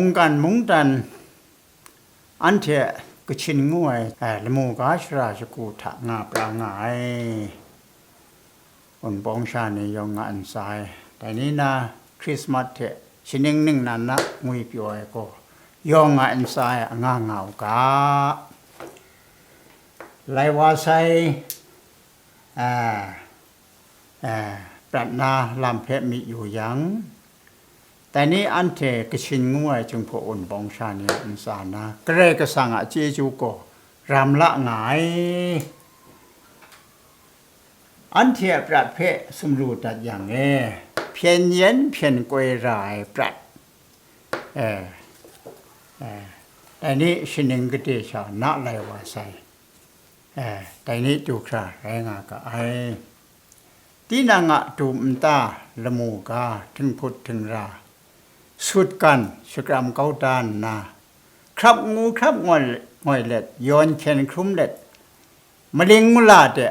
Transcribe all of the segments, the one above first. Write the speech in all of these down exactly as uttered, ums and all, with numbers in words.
Mungkan mungdan anhte Kachin ngu ai, eh, lamu ga shara shagu hta nga pra nga ai Wunpawng sha ni yawng nga ntsa ai. Dai ni na Hkrismat hte shaning ningnan na ngwi pyaw ai gaw yawng nga ntsa ai, anga nga u ga. Lai wa sai, eh, eh, prat na lam hpe mi yu yang, dai ni anhte Kachin ngu ai Jinghpaw Wunpawng sha ni a ntsa na Karai Kasang a chyeju gaw ram la nga ai. Anhte a prat hpe sumru dat yang e, hpyen yen hpyen koi ra ai prat, eh, eh, dai ni shaning gade sha na lai wa sai. Eh, dai ni du hkra rai nga ga ai. Tinang a du nta, lamu ga, htinghput htingra, sutgan, shakram kau da nna, hkrap ngu hkrap ngoi, ngoi let, yawn hkyen hkrum let, maling mala de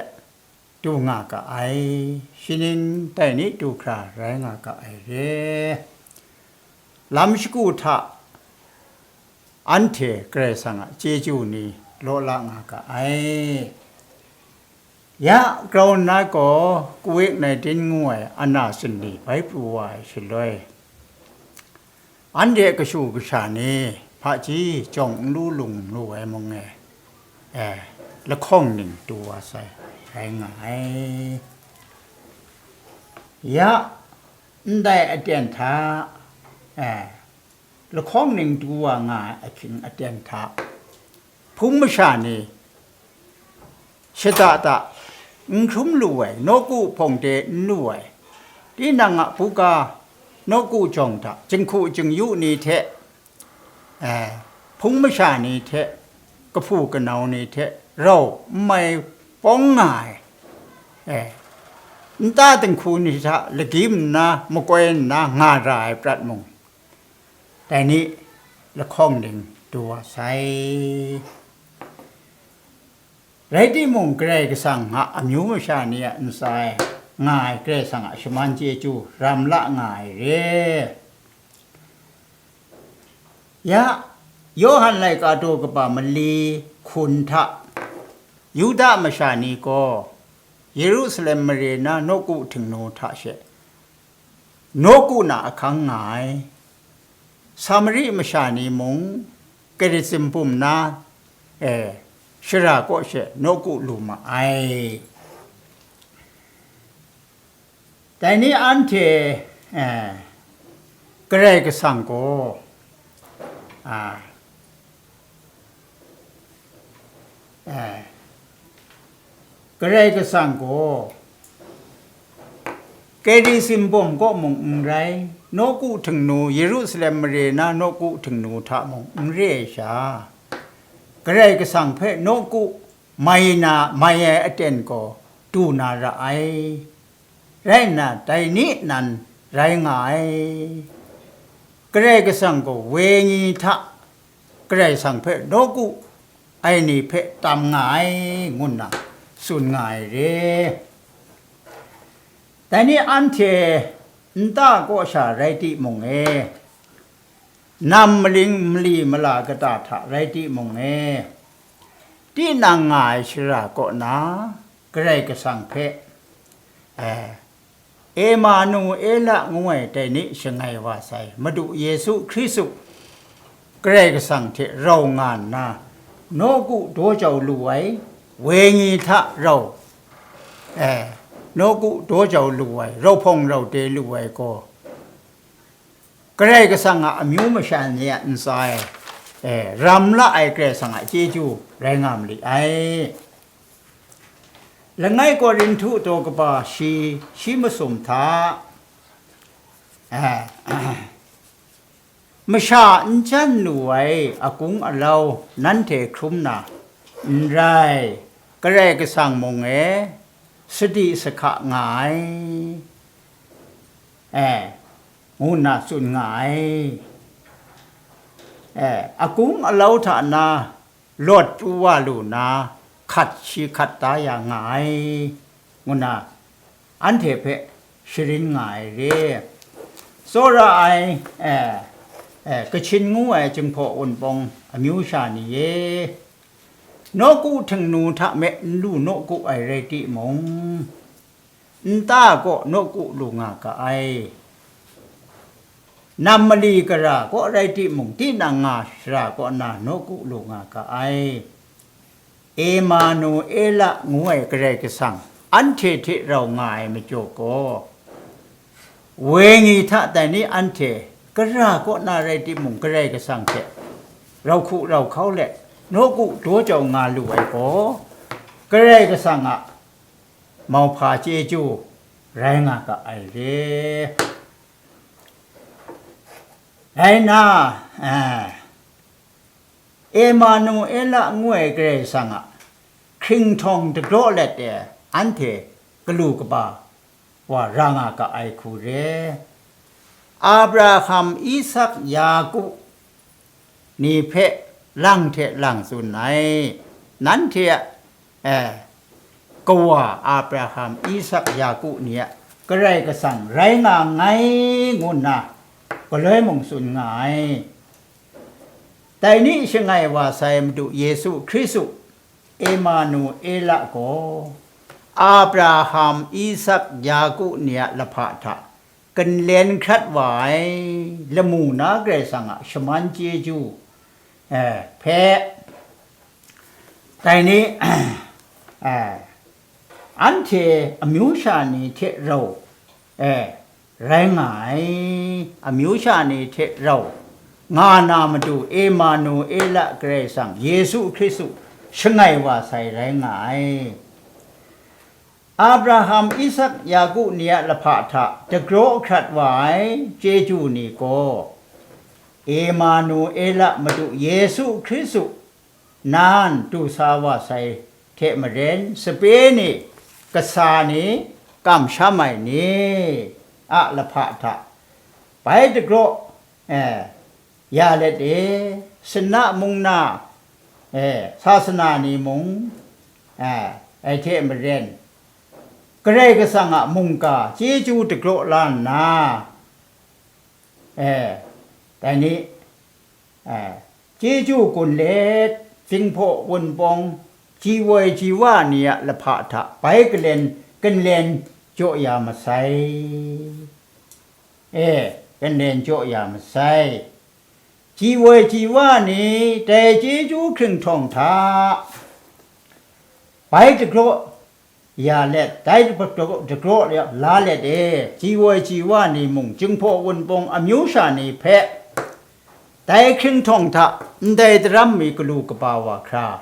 du nga ga ai. Shaning dai ni du hkra rai nga ga ai re. Lam shagu hta anhte Karai Kasang a chyeju ni law la nga ga ai. Ya grau nna gaw, covid nineteen ngu ai ana sumni bai pru wa ai shaloi, anhte kashu kasha ni hpaji jawng n lu lung lu ai mung e, eh, lahkawng ning du wa sai, rai nga ai. Ya ndai aten hta, eh, lahkawng ning du wa nga ai ahkying aten hta, hpung masha ni shada da n hkrum lu ai, nawku hpawng de n lu ai, tinang a buga nawku jawng hta, jinghku jingyu ni hte, eh, hpung masha ni hte, kahpu kanau ni hte rau n mai pawng nga ai, eh, nta dinghku ni hta lagyim nna makoi nna nga ra ai prat mung, dai ni lahkawng ning du wa sai. Rai timung, Karai Kasang a amyu masha ni a ntsa e nga ai Karai Kasang a shaman chyeju ram la nga ai re. Ya, Yawhan laika daw kaba mali hkun hta Yuda masha ni gaw Yerusalem mare na nawku htingnu hta she nawku na ahkang nga ai. Samari masha ni mung Gerizim bum na, eh, shara kaw she nawku lu ma ai. Dai ni anhte, eh, Karai Kasang gaw, ah, eh, Karai Kasang gaw, Gerizim bum kaw mung n rai, nawku htingnu, Yerusalem mare na nawku htingnu hta mung n re ai sha, Karai Kasang hpe nawku mai na, mai ai aten gaw du na ra ai. Rai nna, dai ni nan rai nga ai. Karai Kasang gaw wenyi hta Karai Kasang hpe nawku ai ni hpe tam nga ai, ngu nna tsun nga ai re. Dai ni anhte nta kaw sha rai timung e, nam maling mali mala kata hta rai timung e, tinang nga ai shara kaw na Karai Kasang hpe, eh, Emanuela ngu ai dai ni shangai wa sai, Madu Yesu Hkristu, Karai Kasang hte rau nga nna, nawku daw jau lu ai, wenyi hta rau, eh, nawku daw jau lu ai, rau hpawng rau de lu ai gaw, Karai Kasang a amyu masha ni a ntsa e, eh, ram la ai Karai Kasang a chyeju rai nga ma li ai. Langai Korinhtu daw kaba shi, shi masum hta, eh, masha n jan lu ai akung alau nanhte hkrum na, n rai, Karai Kasang mung e sadi sahka nga ai, eh, ngu nna tsun nga ai. Eh, akung alau hta na lawt pru wa lu na, hkat shi hkat da ya nga ai, ngu nna anhte hpe sharin nga ai re. Tsawra ai, eh, Eh, Kachin ngu ai Jinghpaw Wunpawng amyu sha ni e, nawku htingnu hta me n lu nawku ai rai timung, nta kaw nawku lu nga ga ai. Nam mali gara kaw rai timung, tinang nga shara kaw na nawku lu nga ga ai. Emanuela ngu ai Karai Kasang anhte hte rau nga ai majaw gaw, wenyi hta dai ni anhte gara kaw na rai timung, Karai Kasang hte rau hku rau hkau let, nawku daw jau nga lu ai gaw, Karai Kasang a mauhpa chyeju rai nga ga ai re. Rai nna, eh, Emanuela ngu ai Karai Kasang a hkringhtawng dagraw let e, anhte galu kaba wa ra nga ga ai hku re. Abraham, Isak, Yaku ni hpe lang hte lang tsun ai. Nanhte a, eh, kawa Abraham, Isak, Yaku ni a Karai Kasang rai nga nngai, ngu nna galoi mung tsun nga ai. Dai ni shangai wa sai Madu Yesu Hkristu, Emanuela gaw, Abraham, Isak, Yaku ni a lahpa hta kanlen hkrat wa ai, lamu na Karai Kasang a shaman chyeju, eh, hpe, dai ni, eh, anhte amyu sha ni hte rau, eh, rai nga ai, amyu sha ni hte rau nga na matu Emanuela Karai Kasang Yesu Hkristu shangai wa sai rai nga ai. Abraham, Isak, Yaku ni a lahpa hta dagraw hkrat wa ai chyeju ni gaw, Emanuela Madu Yesu Hkristu nan du sa wa sai hte maren, sape ni, kasa ni, kamsham ai ni a lahpa hta bai dagraw, eh, ya let e, sana mung na, eh, sasana ni mung, eh, ai hte maren, Karai Kasang a mungga chyeju dagraw la nna, eh, dai ni, eh, chyeju gun let, Jinghpaw Wunpawng, ji woi ji wa ni a lahpa hta bai kalen, kanlen jaw ya masai. E, kanlen jaw ya masai. Ji woi ji wa ni dai chyeju hkringhtawng hta bai dagraw ya let, dai dagraw la let e, ji woi ji wa ni mung Jinghpaw Wunpawng amyu sha ni hpe dai hkringhtawng hta ndai daram mi galu kaba wa hkra,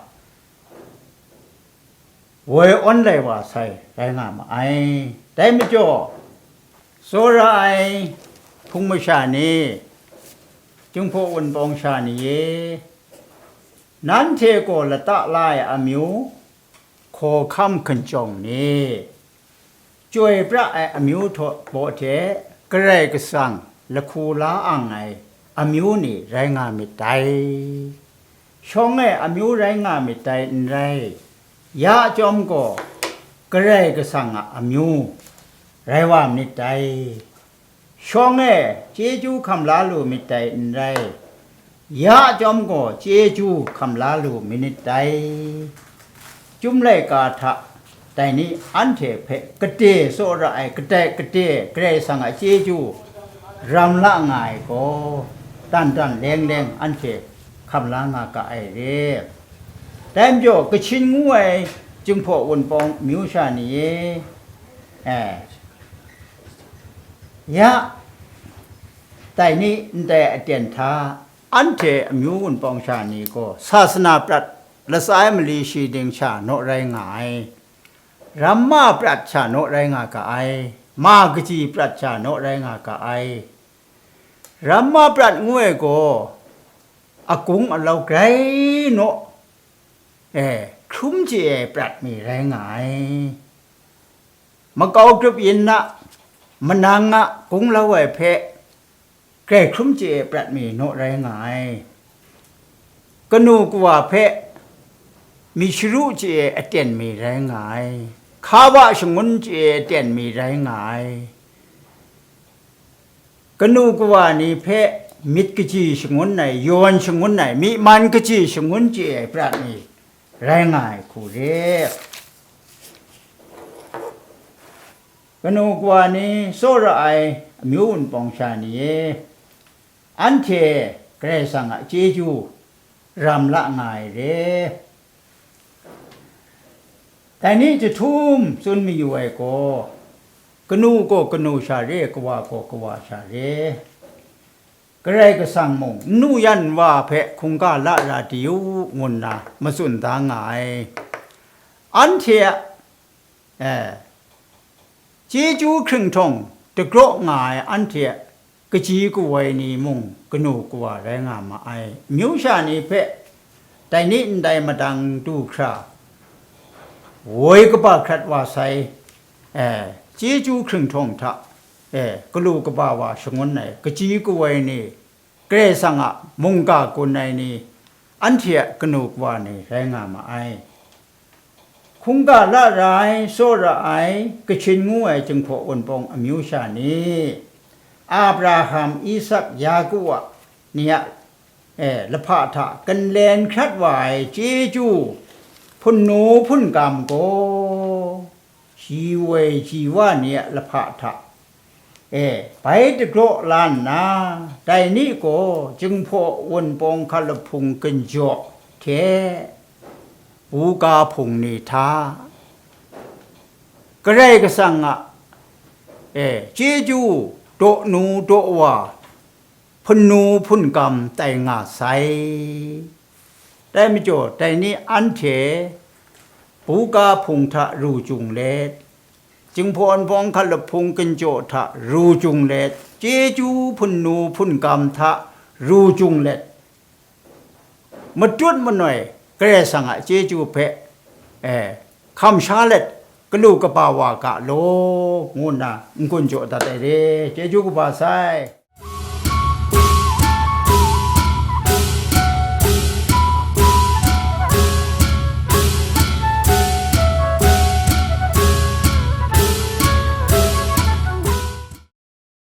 woi awn lai wa sai rai nga ma ai. Dai majaw, tsawra ai hpung masha ni, Jinghpaw Wunpawng sha ni e, nanhte gaw lata la ai amyu, hkawhkam hkinjawng ni, chyoi pra ai amyu htaw baw hte Karai Kasang lahku la ang ai amyu ni rai nga myit dai. Shawng e amyu rai nga myit dai n rai, ya chyawm gaw Karai Kasang a amyu rai wa myit dai. Shawng e chyeju hkam la lu myit dai n rai, ya chyawm gaw chyeju hkam la lu myit dai. Chyum laika hta dai ni anhte hpe gade tsawra ai, kadai gade Karai Kasang a chyeju ram la nga ai gaw, dan dan leng leng anhte hkam la nga ga ai re. Dai majaw, Kachin ngu ai Jinghpaw Wunpawng myu sha ni e, eh, ya, dai ni ndai aten hta, anhte amyu wunpawng sha ni gaw sasana prat, latsa ai mali shi ding sha naw rai nga ai, ramma prat sha naw rai nga ga ai, ma kaji prat sha naw rai nga ga ai. Ramma prat ngu ai gaw, agung alau grai naw, eh, hkrum chye ai prat mi rai nga ai. Makau grup yin na, manang a gunglau ai hpe grai hkrum chye ai prat mi naw rai nga ai. Kanu kawa hpe mi sharu chye ai aten mi rai nga ai. Hkawa shangun chye ai aten mi rai nga ai. Kanu kawa ni hpe myit kaji shangun ai, yawn shangun ai, myi man kaji shangun chye ai prat ni rai nga ai hku re. Kanu kawa ni, tsawra ai amyu wunpawng sha ni e, anhte Karai Kasang a chyeju ram la nga ai re. Dai ni jahtum tsun mayu ai gaw, kanu gaw kanu sha re, kawa gaw kawa sha re. Karai Kasang mung n nu yan wa hpe hkungga la ra di u, ngu nna matsun da nga ai. Anhte a, eh, chyeju hkringhtawng dagraw nga ai anhte a kaji kawoi ni mung kanu kawa rai nga ma ai. Amyu sha ni hpe dai ni ndai madang du hkra, woi kaba hkrat wa sai, eh, chyeju hkringhtawng hta, eh, galu kaba wa shangun ai kaji kawoi ni, Karai Kasang a mungga gun ai ni, anhte a kanu kawa ni rai nga ma ai. Hkungga la ra ai, tsawra ai, Kachin ngu ai Jinghpaw Wunpawng amyu sha ni, Abraham, Isak, Yaku a ni a, eh, lahpa hta kanlen hkrat wa ai chyeju hpunnu hpungkam gaw, shi woi shi wa ni a lahpa hta e bai dagraw la nna, dai ni gaw Jinghpaw Wunpawng hkalap hpung ginjaw hte buga hpung ni hta, Karai Kasang a, e, chyeju daw nu daw wa hpunnu hpungkam tai nga sai. Dai majaw, dai ni anhte buga hpung hta ru jung let, Jinghpaw Wunpawng hkalap hpung ginjaw hta ru jung let, chyeju hpunnu hpungkam hta ru jung let, matut manoi Karai Kasang a chyeju hpe, eh, hkam sha let, galu kaba wa ga law, ngu nna n-gun jaw dat ai re. Chyeju kaba sai.